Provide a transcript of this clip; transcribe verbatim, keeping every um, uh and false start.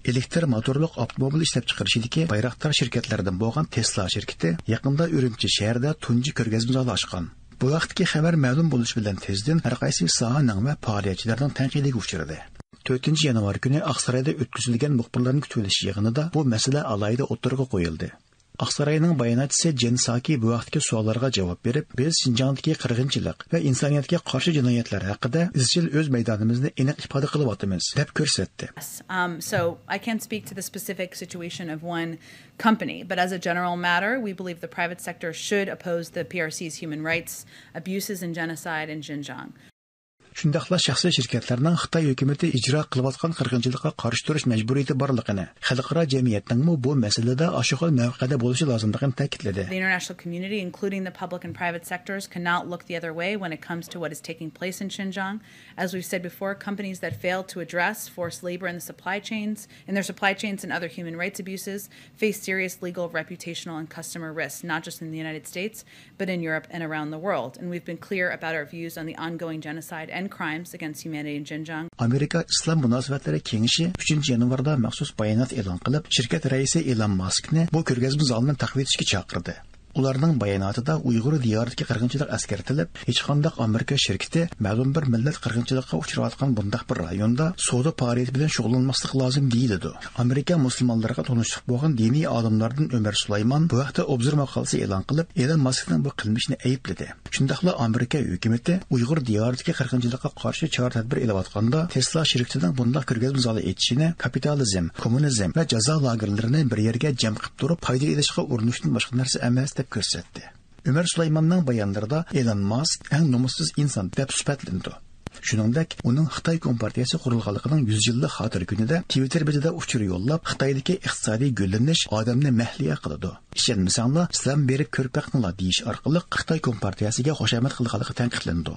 ئېلېكتر موتورلۇق ئاپتوموبىل ئىشلەپچىقىرىشىدىكى بايراقدار شىركەتلەردىن بولغان تېسلا شىركىتى يېقىندا ئۈرۈمچى شەھىرىدە تۇنجى كۆرگەزمە زالى ئاچقان. بۇ ھەقتىكى خەۋەر مەلۇم بولۇشى بىلەن تېزدىن ھەر قايسى ساھەنىڭ ۋە پائالىيەتچىلەرنىڭ تەنقىدىگە ئۇچرىدى. تۆتىنچى يانۋار كۈنى ئاقسارايدا ئۆتكۈزۈلگەن مۇخبىرلارنى كۈتۈۋېلىش يىغىنىدا بۇ مەسىلە ئالاھىدە ئوتتۇرىغا قويۇلدى. ئاقساراينىڭ باياناتچىسى جېن ساكى بۇ ھەقتىكى سوئاللارغا جاۋاب بېرىپ، بىز شىنجاڭدىكى قىرغىنچىلىق ۋە ئىنسانىيەتكە قارشى جىنايەتلەر ھەققىدە ئىزچىل ئۆز مەيدانىمىزنى ئېنىق ئىپادە قىلىۋاتىمىز، دەپ كۆرسەتتى. Um, so I can't speak to the specific situation of one company, but as a general matter, we believe the private sector should oppose the P R C's human rights abuses and genocide in Xinjiang. شۇنداقلا شەخسىي شىركەتلەرنىڭ خىتاي ھۆكۈمىتى ئىجرا قىلىۋاتقان قىرغىنچىلىققا قارشى تۇرۇش مەجبۇرىيىتى بارلىقىنى، خەلقئارا جەمئىيەتنىڭمۇ بۇ مەسىلىدە ئاشۇ خىل مەۋقەدە بولۇشى لازىملىقىنى تەكىتلىدى. The international community, including the public and private sectors, cannot look the other way when it comes to what is taking place in Xinjiang. As we've said before, companies that fail to address forced labor in the supply chains, in their supply chains and other human rights abuses, face serious legal, reputational, and customer risks, not just in the United States, but in Europe and around the world. And we've been clear about our views on the ongoing genocide and crimes against humanity in Xinjiang. ئامېرىكا ئىسلام مۇناسىۋەتلىرى كېڭىشى ئۈچىنچى يانۋاردا مەخسۇس بايانات ئېلان قىلىپ، شىركەت رەئىسى ئېلون ماسكنى بۇ كۆرگەزمە زالىنى تەقۋىتىشكە چاقىردى. ئۇلارنىڭ باياناتىدا ئۇيغۇر دىيارىدىكى قىرغىنچىلىق ئەسكەرتىلىپ، ھېچقانداق ئامېرىكا شىركىتى مەلۇم بىر مىللەت قىرغىنچىلىققا ئۇچراۋاتقان بۇنداق بىر رايوندا سودا پائالىيىتى بىلەن شۇغۇللانماسلىقى لازىم دېيىلىدۇ. ئامېرىكا مۇسۇلمانلىرىغا تونۇشلۇق بولغان دىنىي ئالىملاردىن ئۆمەر سۇلايمان بۇ ھەقتە ئوبزور ماقالىسى ئېلان قىلىپ، ئېلون ماسكنىڭ بۇ قىلمىشىنى ئەيىبلىدى. شۇنداقلا ئامېرىكا ھۆكۈمىتى ئۇيغۇر دىيارىدىكى قىرغىنچىلىققا قارشى چارە تەدبىر ئېلىۋاتقاندا، تېسلا شىركىتىنىڭ بۇنداق كۆرگەزمە زالى ئېچىشىنى كاپىتالىزم، كوممۇنىزم ۋە جازا لاگېرلىرىنى بىر يەرگە جەم قىلىپ تۇرۇپ پايدا ئېلىشقا ئۇرۇنۇشتىن باشقا نەرسە ئەمەس، دەپ كۆرسەتتى. ئۆمەر سۇلايماننىڭ بايانلىرىدا ئېلون ماسك ئەڭ نومۇسسىز ئىنسان دەپ سۈپەتلىنىدۇ. شۇنىڭدەك، ئۇنىڭ خىتاي كومپارتىيەسى قۇرۇلغانلىقىنىڭ يۈز يىللىق خاتىرە كۈنىدە تىۋىتتېر بېتىدە ئۇچۇر يوللاپ، خىتايدىكى ئىقتىسادىي گۈللىنىش ئادەمنى مەھلىيا قىلىدۇ، ئىشەنمىسەڭلار، سەلام بېرىپ كۆرۈپ بېقىڭلار، دېيىش ئارقىلىق خىتاي كومپارتىيەسىگە خۇشامەت قىلغانلىقى تەنقىدلىنىدۇ.